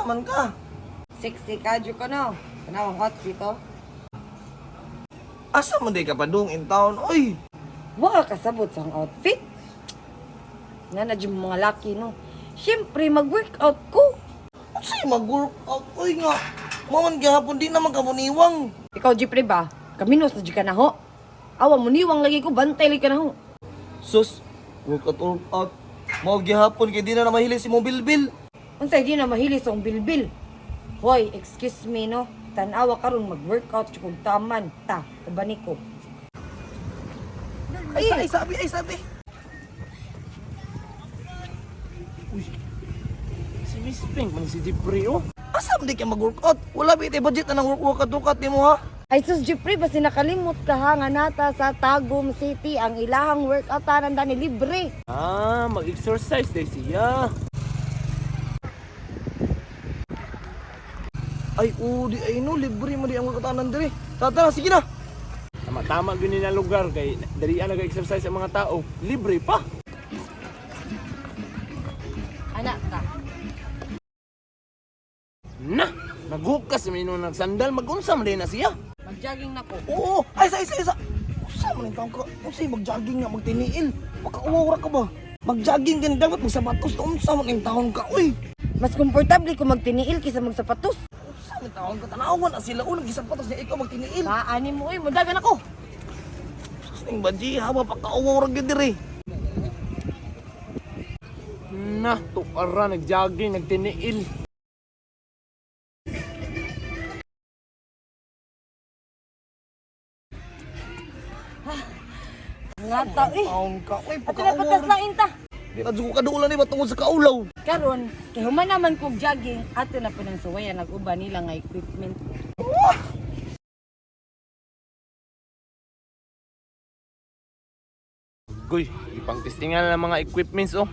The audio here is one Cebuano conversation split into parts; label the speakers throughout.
Speaker 1: Asa man ka?
Speaker 2: Sexy ka, jud ko no. Tanawang outfit oh.
Speaker 1: Asa man day ka padung in town? Oy,
Speaker 2: Wa ka kasabot sa akong outfit. Nga na jud mga laki no. Siyempre mag-workout ko.
Speaker 1: unsay mag-workout? Oy nga. Maman gihapon di naman ka muniwang.
Speaker 2: Ikaw Jeffrey ba? Kaminos na jud ka na ho. Awa mo niwang lagi ko bantay lagi ka na ho.
Speaker 1: Sus, workout workout. Mao gihapon kay di na mahili si mong bilbil.
Speaker 2: Unsay di na mahili sa akong bilbil. Hoy, excuse me no. Tanawa karon mag-workout jud kog taman ta ubani ko.
Speaker 1: Ay, ay sabi, ay sabi.
Speaker 3: Uy, si Miss Pink man si Jeffrey oh.
Speaker 1: Asa man di ka mag-workout? Wala ba itay budget na ng workout workout nimo ha?
Speaker 2: Ay sus Jeffrey, basta nakalimot ka ha nga nata sa Tagum City ang ilahang workout tanan dani libre.
Speaker 3: Ah, mag-exercise day siya.
Speaker 1: Ay, oo, di ay no, libre mo di ang workout diri. Tara, sige na.
Speaker 3: Tama-tama gyud ni na lugar kay dali nag-exercise ang mga tao. Libre pa.
Speaker 2: Anak ta.
Speaker 3: Na, naghukas man ino nagsandal magunsa man day na siya.
Speaker 2: Mag-jogging na ko.
Speaker 1: Oo, ay sa isa isa. Usa man ang taong ka? Unsay mag-jogging nga magtiniil? Makauwaw ra ka ba? Mag-jogging din dapat magsapatos na unsa man ang taon ka? Uy,
Speaker 2: Mas komportable ko magtiniil kaysa magsapatos.
Speaker 1: unsa man taon ka? Tanawan na sila unang gisapatos niya ikaw magtiniil.
Speaker 2: Paani mo oy, mudagan ako.
Speaker 1: Sus ning baji, hawa pakauwaw ra gyud diri.
Speaker 3: Na, tukara nag-jogging, nagtiniil.
Speaker 2: Nga ta eh.
Speaker 1: Taon ka, uy,
Speaker 2: Ato na
Speaker 1: pakauwaw.
Speaker 2: patas
Speaker 1: ra.
Speaker 2: na inta.
Speaker 1: Di na jud ko kadulan ni ba tungod sa kaulaw.
Speaker 2: Karon, kay human naman kog jogging, ato na po ng suwayan nag-uban nila nga equipment.
Speaker 3: Guy, ipang-testingan na ng mga equipments oh.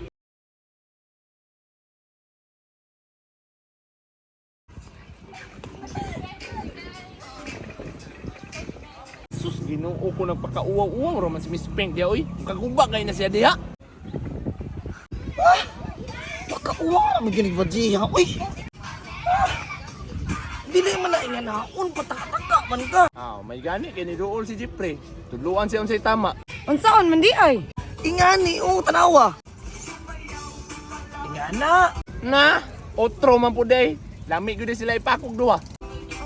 Speaker 3: Sus, Ginoo ko nagpakauwaw-uwaw raman si Miss Pink diha oy. Kaguba kay na siya diha.
Speaker 1: Pakauwaw ra man gyud ni baji ha, uy. Ah, Dili man na inganaon patakataka man ka.
Speaker 3: Ah, may gani kay ni duol si Jeffrey. Tudluan siya unsay tama.
Speaker 2: Unsaon man di ay?
Speaker 1: Ingani oh, tanawa. Ingana.
Speaker 3: Na, otro man pud day. Lami gyud sila ipakog duha.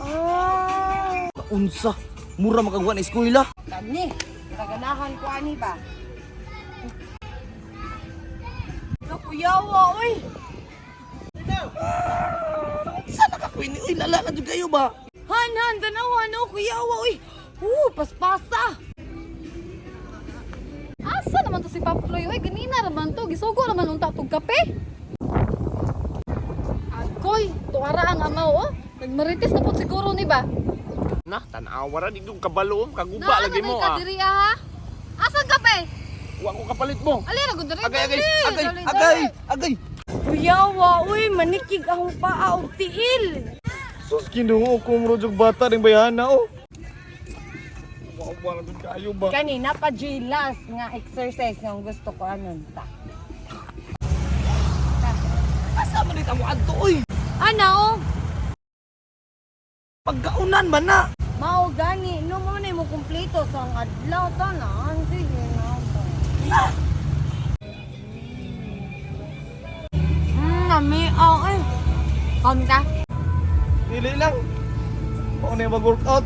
Speaker 2: Ah,
Speaker 1: Unsa? Mura makagawa na eskwela.
Speaker 2: kani, kaganahan ko ani ba? Nakuyawa oy.
Speaker 1: Unsa na ka Queen? Uy, lala na jud kayo ba?
Speaker 2: Han han tanawa no kuyawa oy. Paspasa.
Speaker 4: Asa naman to si Paploy? Oy, ganina raman to. Gisugo raman unta tog kape. Agoy, tuara ang amaw oh. Nagmarites na po siguro ni ba?
Speaker 3: Na, tan-awa ra di gyud kabalo, kaguba
Speaker 4: Naa
Speaker 3: lagi
Speaker 4: na
Speaker 3: mo
Speaker 4: ka
Speaker 3: ah.
Speaker 4: diri ah, ha. Asan kape?
Speaker 3: Wa ko kapalit mo.
Speaker 4: Ali ra gud diri.
Speaker 3: Agay, agay,
Speaker 4: dali,
Speaker 1: Agay,
Speaker 4: dali,
Speaker 1: agay,
Speaker 4: dali.
Speaker 1: agay.
Speaker 2: Kuyawa oy, manikig ang paa og tiil.
Speaker 3: Sus, Ginoo ko mo jug bata ning bayana oh. Wa na gud kaayo ba.
Speaker 2: Kani napa last nga exercise nga gusto ko anon ta.
Speaker 1: Asa man ito mo adto oy?
Speaker 2: Ana oh,
Speaker 1: Pagkaunan man na.
Speaker 2: mao gani no mo na mo kumpleto sa ang adlaw tanan sige na. Nami oh eh. Kom ta.
Speaker 1: Dili lang. Mao na yung mag-workout.